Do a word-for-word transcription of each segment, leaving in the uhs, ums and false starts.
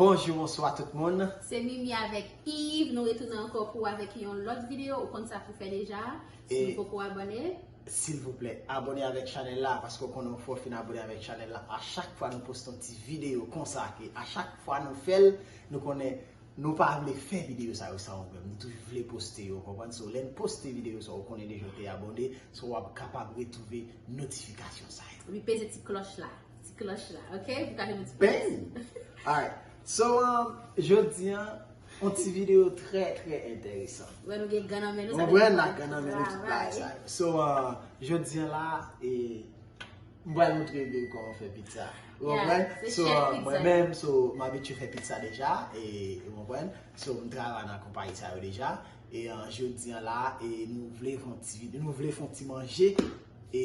Bonjou, bonswa tout moun. Se Mimi avèk Yves. Nou retounen ankò pou avèk yon lòt videyo. Ou konn sa pou fè deja. Si E- w poko abòne, Silvouplè, abòne avèk chanèl la, paske w konnen w fò fin abòne avèk chanèl la. A chak fwa nou poste yon ti videyo konsa, ke a chak fwa nou fè l, nou konnen nou pa vle fè videyo sa yo san ou menm. Nou toujou vle poste yo, w konprann? So, lè n poste videyo sa, ou konnen deja w te abòne, so w ap kapab retwouve notifikasyon sa yo. epi peze ti klòch la. Ti klòch la, ok? Pou ka jwenn ti Bang! Alright. So, um, jodi an, yon ti videyo trè, trè enteresan. Wè, nou gen gan nan men nou. Mwen vwè n a gan nan men nou tout bagay sa yo. So, uh, jodi an la, e, m pral montre nou kòman fè pizza. Ou Yeah, konprann? se So, chèf uh, pizza. Mwen menm, so, m abitye fè pizza deja, e, ou konprann? So, m travay nan konpayi sa yo deja. E, uh, jodi an la, e, nou vle fè yon ti videyo, nou vle fè yon ti manje, e,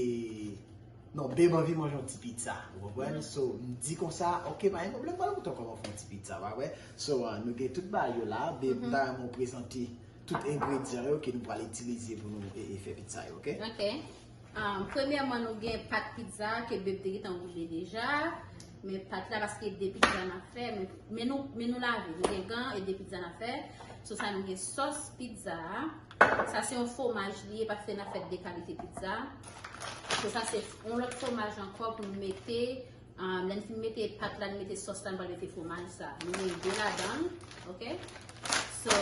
non, Babe anvi manje yon ti pizza, ou konprann? So, m di konsa, ok, pa gen pwoblèm, m pral montre w kòman fè yon ti pizza, pa vre? So, uh, nou gen tout bagay yo la, Babe, m ta renmen w prezante tout engredyan yo ke nou pral itilize pou nou e, e fè pizza yo, ok? Ok. Um, premyèman, nou gen pat pizza ke Babe te gentan woule deja. Men pat la, paske de pizza n ap fè, men, men nou, men nou lave. Nou gen gan e de pizza n ap fè. So sa, nou gen sòs pizza. Sa se yon fwomaj li ye, paske n ap fè de kalite pizza. So sa se yon lòt fwomaj ankò pou nou mete. Um, lè n fin mete pat la, n mete sòs la, n pral mete fwomaj sa. Nou gen de ladan, ok? So,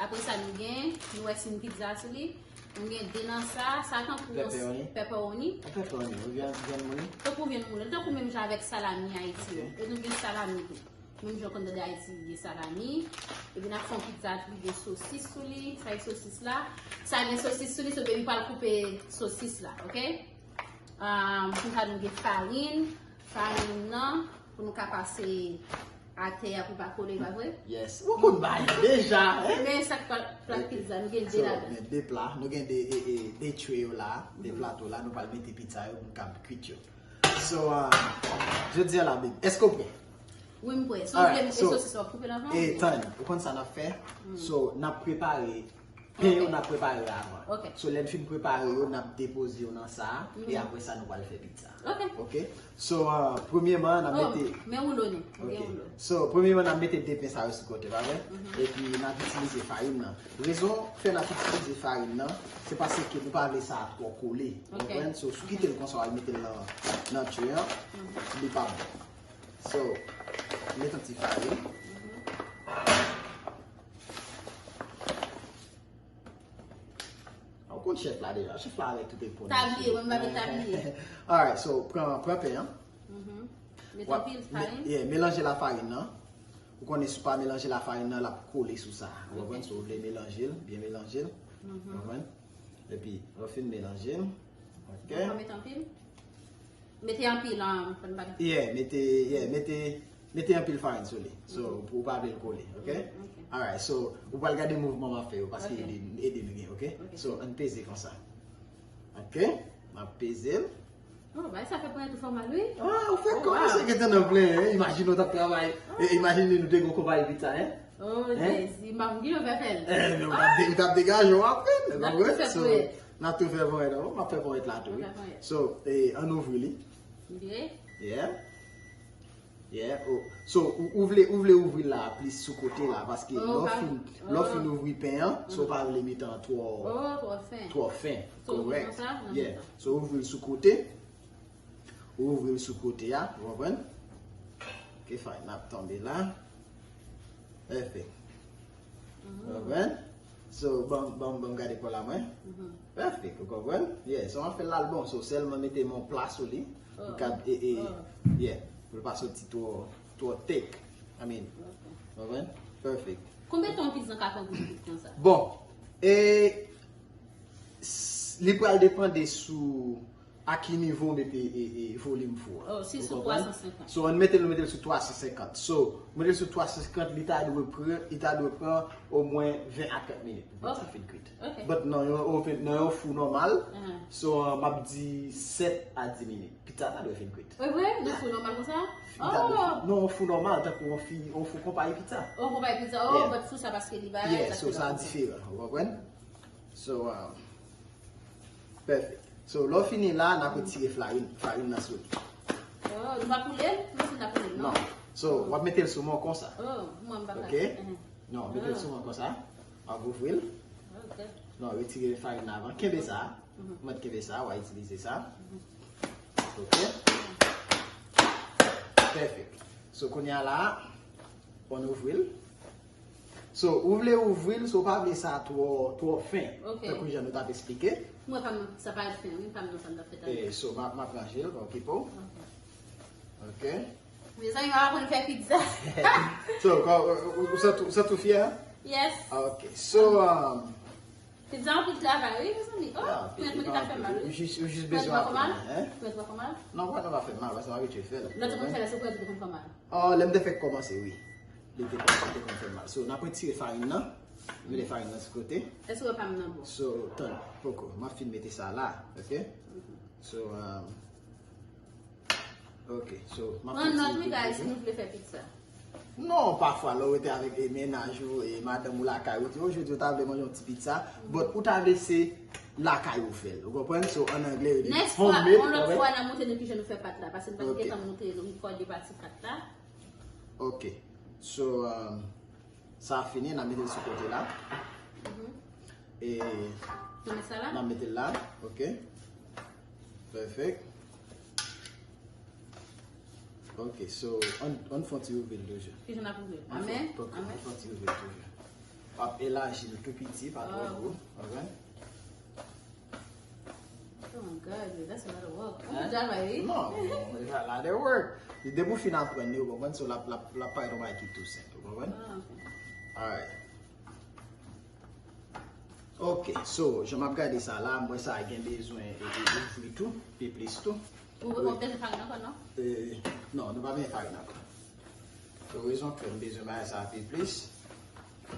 apre sa, nou gen, nou wè si n pizza sou li. Nou gen de nan sa, sa tankou yon Pepperoni. Pepperoni. An pepperoni, ou gen, gen moun. Tankou vyann moulen, tankou menm jan avèk salami Ayiti yo. Ok. E nou gen salami tou. Menm jan konn tande Ayiti, gen salami. Epi n ap fè yon pizza tou, gen sosis sou li. Sa e sosis la. Sa gen sosis sou li, so Baby pral koupe sosis la, ok? Um, pou sa nou gen farin. Farin nan, pou nou ka pase atè a pou pa kole, pa vre? Yes. Ou konn bagay deja, hein? Men sa k plat pizza, nou gen de So, ladan. Men de pla, nou gen de, e, e, de tray yo la, de plato la, nou pral mete pizza yo pou n kab kwit yo. So, uh, jodi a la, Babe, èske w prè? Wi, m prè. So, Alright, ou vle mete so, sosis la, ou koupe nan fè? E tann, ou konn sa n ap fè? So, n ap prepare pen yo, Ok. N ap prepare yo avan. Ok. So, lè n fin prepare yo, n ap depoze yo nan sa, e apre sa, nou pral fè pizza. Ok. Ok? So, uh, premyèman, n ap Oh, mete. men woulo nou. Ou gen Ok. woulo. So, premyèman, n ap mete de pen sa yo sou kote, pa vre? Epi, n ap itilize farin nan. Rezon fè n ap itilize farin nan, se paske nou pa vle sa a twò kole. Ou Ok. konprann? So, si w kite l konsa, w al mete l nan, nan tray an, li p ap bon. So, met yon ti farin. Ou konn chèf la deja. Chèf la avèk tout epon. Tabliye, mwen m pa gen tabliye. Alright, so, pran, pran pen an. Mhm. Met W ap anpil me- farin. Yeah, melanje lafarin nan. Ou konnen si w pa melanje lafarin nan, l ap kole sou sa. Ou konprann? So, ou vle melanje l, byen melanje l. Ou konprann? Epi, ou fin melanje l. Ok? Ou pa met anpil? Mete anpil, um, fò n pa. Yeah, mete, yeah, mete, mete anpil farin sou li. So, pou ou pa vle l kole, ok? Ok. Alright, so, ou pral gade mouvman m ap fè yo, paske Ok. ede, ede nou gen, ok? Ok. So, ann peze konsa. Ok? M ap peze l. Oh, bay sa fè pran tou fò mal, wi. Ah, ou fè Oh, kòmanse wow. gentan nan plen, hein? Imajine w t ap travay. E, imajine nou te gen yon konpayi pizza, hein? Oh, Hein? Jezi, m pa vin fè l. Eh, men ou t ap de- ou t ap degaje w apre, N ou ap konprann? fè So, pwèt. N ap tou fè pwèt, non? M ap fè pwèt la tou, wi. N ap fè pwèt. So, e, ann ouvri li. Vire. Yeah. Yeah. Oh. So, ou, ou vle, ou vle ouvri la plis sou kote la, paske Oh, lè w pa- fin, oh. Lè w fin ouvri pen an, so w pa vle mete an twò, Oh, twò fen. Twò fen. So, ouvri Correct. Konsa, nan Yeah. mitan. So, ouvri l sou kote. Ou ouvri l sou kote a, ou konprann? Ok, fine, n ap tonbe la. Pèfèk. Ou konprann? So, ban, ban, ban m gade kò la mwen. Pèfèk, ou konprann? Yeah, so, an fè l al bon. So, sèlman mete men w pla sou li. Pou l ka, e, e, yeah, pou l pa soti twò, twò thick. I mean, ou konprann? Pèfèk. Konbyen tan yon pizza ka pran pou li kwit konsa? Bon, e, s- li pral depande sou a ki nivo w mete, e, e, volim fou an. Oh, si Ou sou konprann? twa san senkant. So, ann mete l, nou mete l sou twa san senkant. So, ou mete l sou twa san senkant, li ta dwe pran, li ta dwe pran omwen ven a trant minit pou pizza Ok. Fin kwit. Ok. But nan yon oven, nan yon fou nòmal, Uh-huh. So, uh, m ap di sèt a dis minit. Pizza ta dwe fin kwit. E vre? Nan fou nòmal konsa? Li ta dwe Oh! fin- Non, yon fou nòmal, tankou yon fi, yon fou konpayi pizza. Oh, konpayi pizza. Oh, Yeah. But fou sa paske li ba. Yeah, so sa diferan, ou konprann? So, uh, perfect. So, lè w fini la, n ap retire farin, farin nan sou li. Oh, nou pa koule l? Nou fin ap koule l, non? Non. So, w ap mete l sou men w konsa. Oh, mwen m pa ka. Ok? Mhm. Non, mete l sou men w konsa. W ap ouvri l. Ok. Non, retire farin nan avan. Kenbe sa. Mhm. Mwen kenbe sa, w a itilize sa. Mhm. Ok. Pèfèk. So, kounye a la, on ouvri l. So, ou vle ouvri l, so w pa vle sa twò, twò fen. Ok. Tankou jan nou t ap eksplike. Mwen pa m, sa pa fen, wi, pa m nan sa m t ap fè talè. E, so, m ap, m ap ranje l, pa okipe w. Ok. Ok. Mezanmi, m ap aprann fè pizza. So, kò, ou, ou, ou santi, ou santi w fyè? Yes. Ok. So, um, Pizza anpil travay, wi, mezanmi. Oh, ah, mwen, mwen ta fè mal, wi. Ou jis, ou jis bezwen aprann, hein? Mwen fè mal? Non, mwen pa fè mal, paske m abitye fè l. Lè ou te konn fè l, se pou ou te konn fè mal? Oh, lè m te fèk kòmanse, wi. Li te konn, li te konn fè mal. So, n ap retire farin nan. Mete farin nan sou kote. Èske w wè pa m nan bon? So, tann, poko. M ap fin mete sa la, ok? Mhm. So, um, Ok, so, m ap pran nòt, wi, guys, si nou vle fè pizza. Non, pafwa, lè w rete avèk, e, mennaj ou, e, madanm ou lakay ou, ou di, o, jodi, ou ta vle manje yon ti pizza, but ou ta vle se lakay ou fè l. Ou konprann? So, an anglè, yo di homemade, yon lòt fwa, n a montre nou kijan nou fè pat la, paske n pa t gentan montre nou, rekòde pati pat la. Ok. So, um, Sa fini, n a mete l sou kote la. Mhm. E n a mete l la, ok. Pèfèk. Ok, so, ann, ann fè yon ti ouvri l toujou. Kijan n ap ouvri l? Amè? Ok, ann fè yon ti ouvri l toujou. W ap elaji l tou piti, pa twò gwo, ok. Oh my God, that's a lot of work. Anpil travay, wi. Non, it's a lot of work. Depi w fin aprann li, ou konprann, so l ap, l ap, l ap parèt yon bagay ki tou senp, ou konprann? Ah, ok. Alright. Ok, so, jan m ap gade sa la, m wè sa gen bezwen, e, e, ouvri tou, pi plis tou. Ou, ou bezwen farin ankò, non? E, non, nou pa bezwen farin ankò. Rezon k fè m bezwen bagay sa pi plis,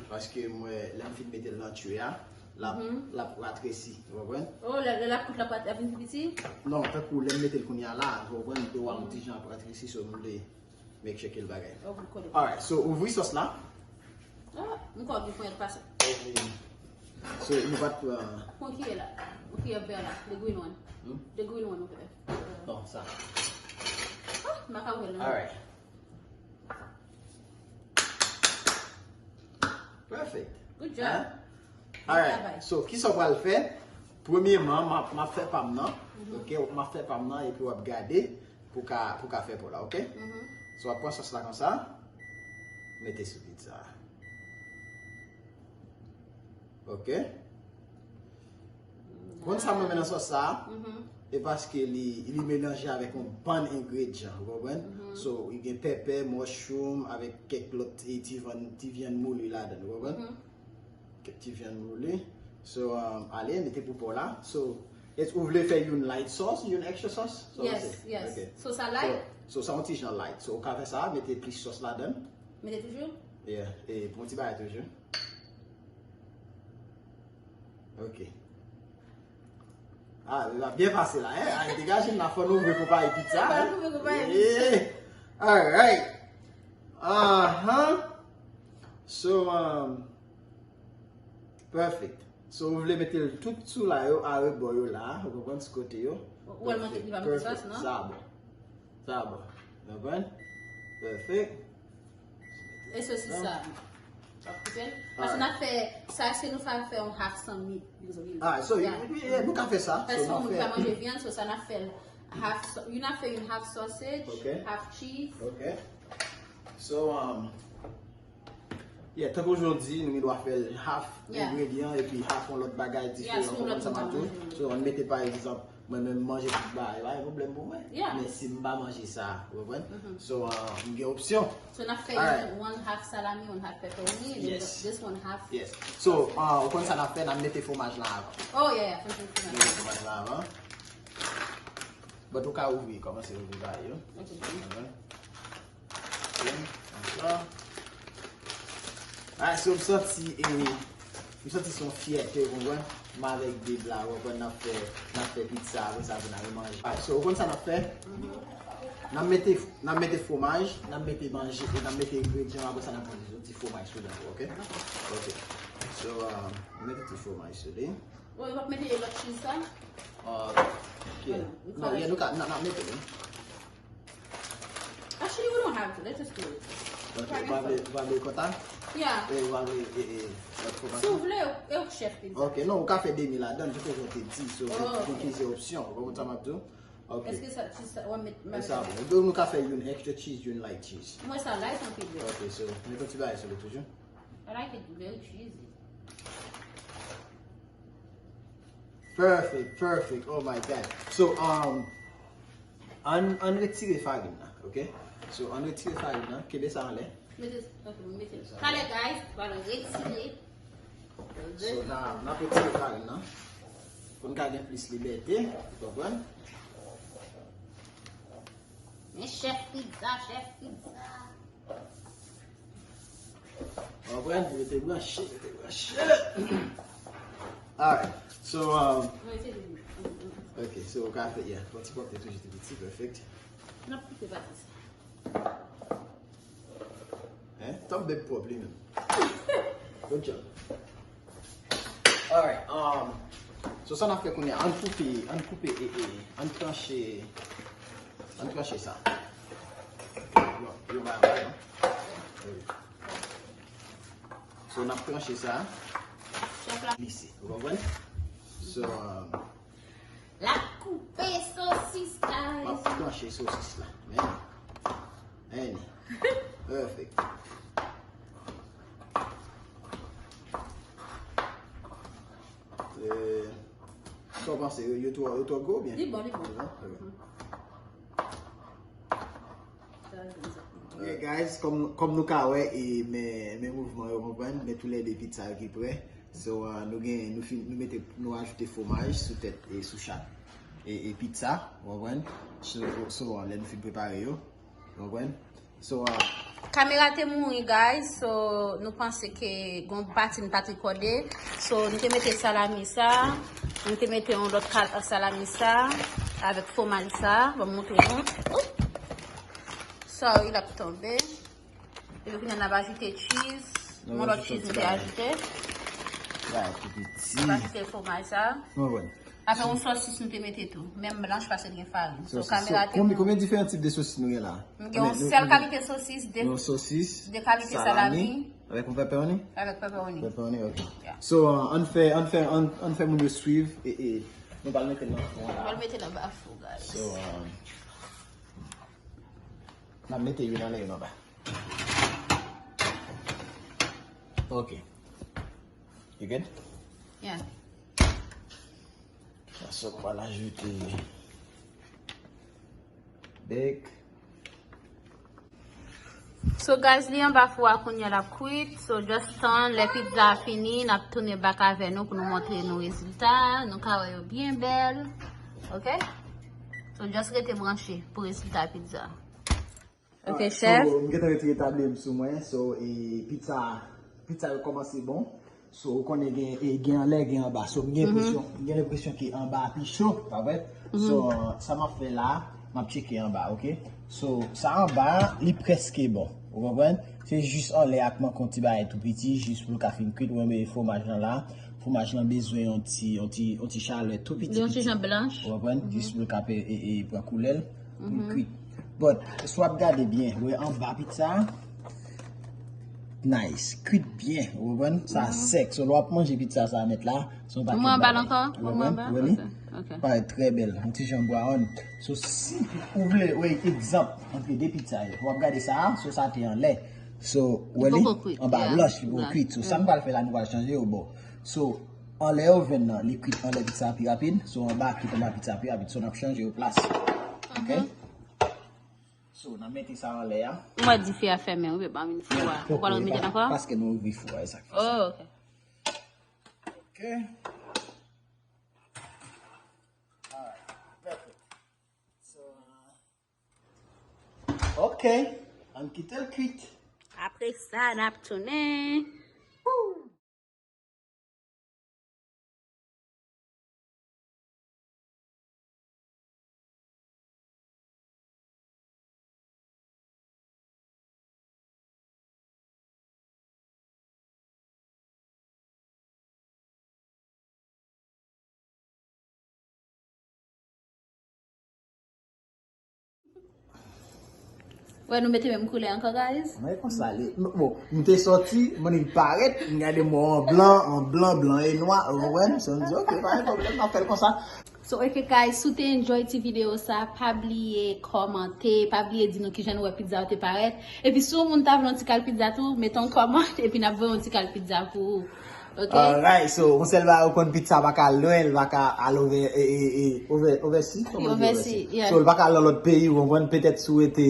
paske m wè lè m fin mete l nan tray a, l ap, l ap ratresi, ou konprann? Oh, lè, lè l ap kout, l ap, ap vin pi piti? Non, tankou lè m mete l kounye a la, ou konprann, do a yon ti jan ap ratresi, so m vle make sure ke l bagay. Oh, pou l kole. Alright, so ouvri sòs la. Ah, m kwè gen ponyèt pase. So, nou pa t pran. Pran kiyè la. Yon kiyè vè la. The green one. Hmm? The green one, ok. Non, sa. Ah, m pa ka wè l, non. Alright. Perfect. Good job. Hein? Alright. So, kisa w pral fè? Premyèman, m ap, m ap fè pa m nan. Mhm. Ok, m ap fè pa m nan epi w ap gade pou ka, pou ka fè pa w la, ok? Mhm. So, w ap pran sòs la konsa. Mete sou pizza a. Ok? Konn sa m renmen nan sòs sa a? Mhm. E paske li, li melanje avèk yon bann engredyan, ou konprann? Mhm. So, li gen pèpè, mushroom, avèk kèk lòt, e, ti vyann, ti vyann mouli ladan, ou konprann? Mhm. Kèk ti vyann mouli. So, um, ale, mete pou pa w la. So, èske ou vle fè youn light sauce, youn extra sauce? Yes, yes. Ok. So, sa light? So, so, sa yon ti jan light. So, ou ka fè sa, mete plis sòs ladan. Mete toujou? Yeah, e pou yon ti bagay toujou. Ok. Ah, li ap byen pase la, hein? Ah, degaje m la, fò nou ouvri konpayi pizza, hein? Fò nou ouvri konpayi pizza. Yeah. Alright. Aha. So, um, perfect. So, ou vle mete l tout sou la yo, arebò yo la, ou konprann, sou kote yo. Ou wè l manke li pa mete sòs, non? Sa bon. Sa bon. Ou konprann? Perfect. E sosis sa, w ap koupe l? Paske n ap fè sa, èske nou ka fè yon half san mit? Alright, so, yeah, nou ka fè sa. Paske nou pa manje vyann, so sa n ap fè l half, so, youn ap fè youn half sausage, half cheese. Ok. So, um, yeah, tankou jodi, nou gen dwa fè l half ingredyan epi half yon lòt bagay diferan, ou konprann sa m ap di w? So, ann mete pa egzanp, mwen menm manje tout bagay, pa gen pwoblèm pou mwen. Yeah. Men si m pa manje sa, ou konprann? Mhm. So, uh, m gen opsyon. So, n ap fè one half salami, one half pepperoni, and then this one half. Yes. So, uh, ou konn sa n ap fè, n ap mete fwomaj la avan. Oh, yeah, yeah, fwomaj la avan. Mete fwomaj la avan. But ou ka ouvri, kòmanse ouvri bagay yo. Ok. Alright. Konsa. Alright, so m santi, e, m santi se yon fyète, ou konprann? M avèk Bib la, ou konprann, n ap fè, n ap fè pizza, apre sa, vin ale manje. Alright, so, ou konn sa n ap fè? N ap mete, n ap mete fwomaj, n ap mete manje, e n ap mete engredyan, apre sa, n ap manje yon ti fwomaj sou li, ok? Ok. So, uh, mete ti fwomaj sou li. Bon, yo p ap mete lòt cheese sa? Uh, ok. Non, yeah, nou ka, n ap, n ap mete li. Actually, we don't have to. Let's just do it. Ok, ou pa vle, ou pa vle kontak? Yeah. Ou pa vle e, e, e, Si w vle, e w chèf pizza. Ok, non, ou ka fè demi ladan, jan w te di, so, Oh, gen plizyè opsyon, ou konprann sa m ap di w? Ok. Èske sa, cheese sa, w ap met E sa bon. Donk nou ka fè youn extra cheese, youn light cheese. Mwen sa light anpil yo. Ok, so, met yon ti bagay sou li toujou. I like it very cheesy. Perfect, perfect. Oh my God. So, um, an, an retire farin nan, ok? So, an retire farin nan, kenbe sa anlè. Mete, ok, mete. Talè, guys, pral retire. So, na, n ap retire farin nan. Pou n ka gen plis libète, ou konprann? Men chèf pizza, chèf pizza. Ou konprann? Rete branche, rete branche. Alright. So, um, Mwen se li. ok, so ou ka fè, yeah, fè ti pòte toujou tou piti, perfect. N ap koupe pati sa. Hein? Tanm bèb pwòp li menm. Good job. Alright, um, so sa n ap fè kounye a, ann koupe, ann koupe, e, e, ann tranche, ann tranche sa. Yo, yo ba, ba, non? Ok. So, n ap tranche sa. Chèf la. Lise, ou konprann? So, um, L ap koupe sosis, m ap guys. Tranche sosis la. Men, men, perfect. Eh, sa w panse, yo, yo twò, yo twò gwo oubyen? Li bon, li bon. Li bon? Ok. Yeah, guys, kòm, kòm nou ka wè, e, men, men mouvman yo, konprann, men toulède pizza yo ki prè. So, uh, nou gen, nou fin, nou mete, nou ajoute fwomaj sou tèt e sou chak e, e pizza, ou konprann? So, so, uh, lè nou fin prepare yo, ou konprann? So, uh, Kamera te mouri, guys, so nou panse ke gon pati n pa t rekòde. So, nou te mete salami sa, nou te mete yon lòt kal salami sa, avèk fwomaj sa, ban m montre nou. Oup. Sorry, l ap tonbe. Epi kounye a n ap ajoute cheese. Yon lòt cheese nou te ajoute. Bagay pi piti. N ap ajoute fwomaj sa. Mwen wè. Apre yon sosis nou te mete tou. Menm blanch paske l gen farin. So, Sosis. Kamera So, te konbyen, mouri. Konbyen diferan tip de sosis nou gen la? Nou gen yon sèl kalite sosis, de, Yon sosis, de kalite salami. Avèk yon pepperoni? Avèk pepperoni. Pepperoni, ok. Yeah. So, uh, ann fè, ann fè, ann, ann fè moun yo swiv e, e nou pral mete nan fon Mwen la. Mete nan ba fou, guys. So, um, n ap mete youn anlè youn anba. Ok. You good? Yeah. So, nou pral ajoute bèk. So guys, li anba fou a kounye a l ap kwit. So just tann lè pizza a fini, n ap tounen back avè nou pou nou montre nou rezilta. Nou ka wè yo byen bèl. Ok? So just rete branche pou rezilta pizza. Ok, chèf. So, m gentan retire tabliye m sou mwen. So, e, pizza, pizza yo kòmanse bon. So, ou konnen gen, e, gen anlè, gen anba. So, m gen enpresyon, m gen enpresyon ke anba a pi cho, pa vre? So, sa m ap fè la, m ap tcheke anba, ok? So, sa anba a, li prèske bon. Ou konprann? Se jis anlè a k manke yon ti bagay tou piti, jis pou l ka fin kwit. Ou wè, men fwomaj lan la. Fwomaj lan bezwen yon ti, yon ti, yon ti chalè tou piti. Yon ti jan blanch. Ou konprann? Jis pou l ka pe, e, e, pran koulè l, pou l kwit. But, si w ap gade byen, ou wè anba pizza a, nice. Kwit byen, ou konprann? Sa sèk. So, lè w ap manje pizza sa nèt la, se yon pakèt bagay. Ou konprann? Ou wè li? Parèt trè bèl. Yon ti jan brown. So, si ou vle, wè, egzanp, antre de pizza yo, w ap gade sa a, so sa te anlè. So, ou wè li? Anba blanch, li poko kwit. So, sa m pral fè la, nou pral chanje yo, bon. So, anlè oven nan, li kwit anlè pizza pi rapid. So, anba kwit anba pizza pi rapid. So, n ap chanje yo plas. Ok? So, n ap mete sa anlè a. Mwen di fè a fèmen, wi, pa vin fou a. Ou pral remete l ankò? Paske nou ouvri fou a, e sa k fè sa. Oh, ok. Ok. Alright. Perfect. So, uh, ok. Ann kite l kwit. Apre sa, n ap tounen. Wè, nou mete menm koulè ankò, guys. Mwen konsa li. Bon, m te sòti, mwen li parèt, m gade mwen an blan, an blan, blan e nwa, ou konprann? So, m di, ok, pa gen pwoblèm, m ap fè l konsa. So, ok, guys, si w te enjoy ti videyo sa, pa bliye kòmante, pa bliye di nou kijan nou wè pizza yo te parèt. Epi si yon moun ta vle yon ti kal pizza tou, mete yon kòmant, epi n ap voye yon ti kal pizza pou ou. Ok? Alright, so, yon sèl bagay ou konn, pizza pa ka lwen, l pa ka al over, e, e, e, over, overseas? Kòman di Overseas, yeah. So, l pa ka al nan lòt peyi, ou konprann? Petèt si w rete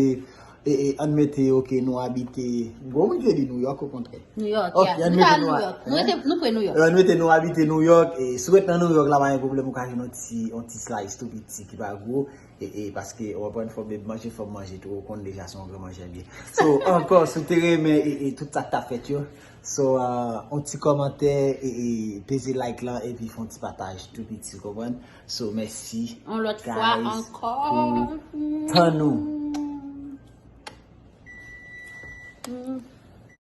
e, e, ann mete, ok, nou abite. Bon, moun ki te di New York, okontrè. New York, Ok, yeah. ann Nou ta mete New nou a- York. Nou rete, nou pre New York. Ann mete nou abite New York, e si w ret nan New York la, pa gen pwoblèm, ou ka jwenn yon ti, yon ti slice tou piti ki pa gwo, e, e, paske, w konprann, fò m manje, fò m manje tou, ou konn deja se yon gran manjè m ye. So, ankò, si w te renmen, e, e, tout sa k t ap fèt yo, so, uh, yon ti kòmantè, e, e, peze like lan, epi fè yon ti pataj tou piti, ou konprann? So, mèsi. Yon lòt fwa Guys, ankò. pou tan nou. Mm.